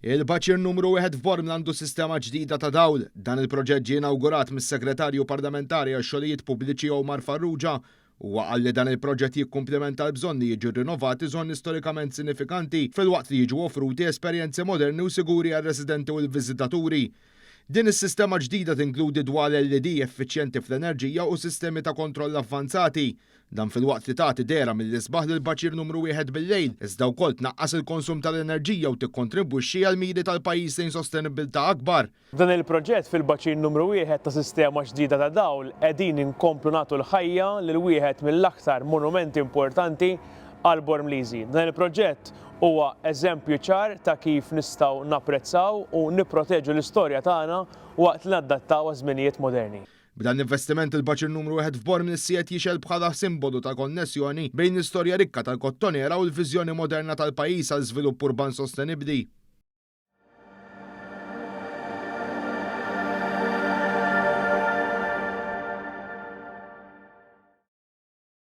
Il-baċir numru wieħed f'Bormla għandu sistema ġdida ta' dawl. Dan il-proġett ġie inawgurat mis-Segretarju Parlamentari għax-Xogħlijiet Pubbliċi Omar Farrugia. Huwa qal li dan il-proġett jikkumplimenta l-bżonn li jiġu rrinnovati żoni storikament sinifikanti filwaqt li jiġu offruti esperjenzi moderni u siguri għar-residenti u l-viżitaturi. Din is-sistema ġdida tinkludi dwal LED effiċjenti fl-enerġija u sistemi ta' kontroll avvanzati. Dan filwaqt li tagħti dehra mill-isbaħ lill-baċir numru wieħed bil-lejl, iżda wkoll tnaqqas il-konsum tal-enerġija u tikkontribwixxi għall-miri tal-pajjiż lejn sostenibbiltà akbar. B'dan il-proġett fil-baċir numru wieħed ta' sistema ġdida ta' dawl qegħdin inkomplu nagħtu l-ħajja lil wieħed mill-aktar monumenti importanti għall-Bormliżi. Dan il-proġett huwa eżempju ċar ta' kif nistgħu napprezzaw u nipproteġu l-istorja tagħna waqt li nadattaw għaż-żminijiet moderni. B'dan l-investiment il-baċir numru wieħed f'Bormli qiegħed jixgħel bħala simbolu ta' konnessjoni bejn l-istorja rikka tal-Kottonera u l-viżjoni moderna tal-pajjiż għal żvilupp urban sostenibbli.